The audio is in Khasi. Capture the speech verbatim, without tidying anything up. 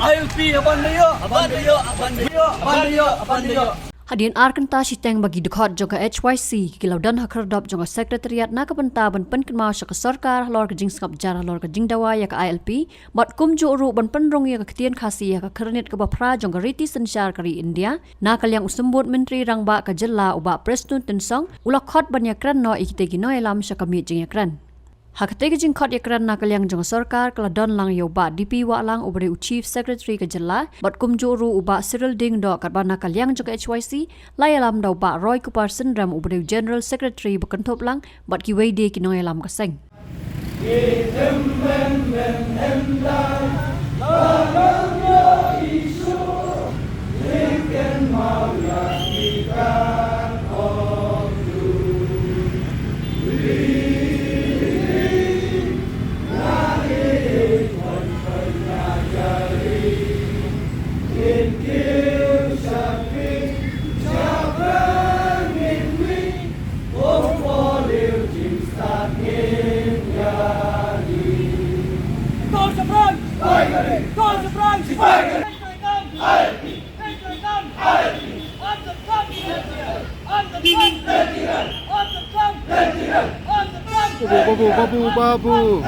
I L P haban da ïoh, haban da ïoh, haban da ïoh, haban da ïoh, haban da ïoh. Hadien ar kynta shiteng ba ki dkhot jong ka H Y C ki la don ha khyrdop jong ka Secretariat na ka bynta ban pynkynmaw sha ka sorkar halor ka jingsngap jar halor ka jingdawa ïa ka I L P, bad kumjuh ruh ban pynrung ïa ka ktien Khasi ha ka khyrnit kaba phra jong ka riti synshar ka ri India, na ka liang u Symbud Myntri Rangbah ka jylla u Bah Prestone Tynsong u la khot ban ïakren noh ïa kitei ki nongïalam sha ka miet jingïakren. Ha katei ka jingkhot ïakren na ka liang jong ka sorkar ka la don lang ïa u Bah D P Wahlang uba dei u Chief Secretary ka jylla, bad kumjuh ruh u Bah Cyril Diengdoh, katba na ka liang jong ka H Y C la ïalam da u Bah Roy Kupar Synrem uba dei u General Secretary ba kynthup lang bad kiwei de ki nongïalam ka seng. Babu, babu, babu, babu.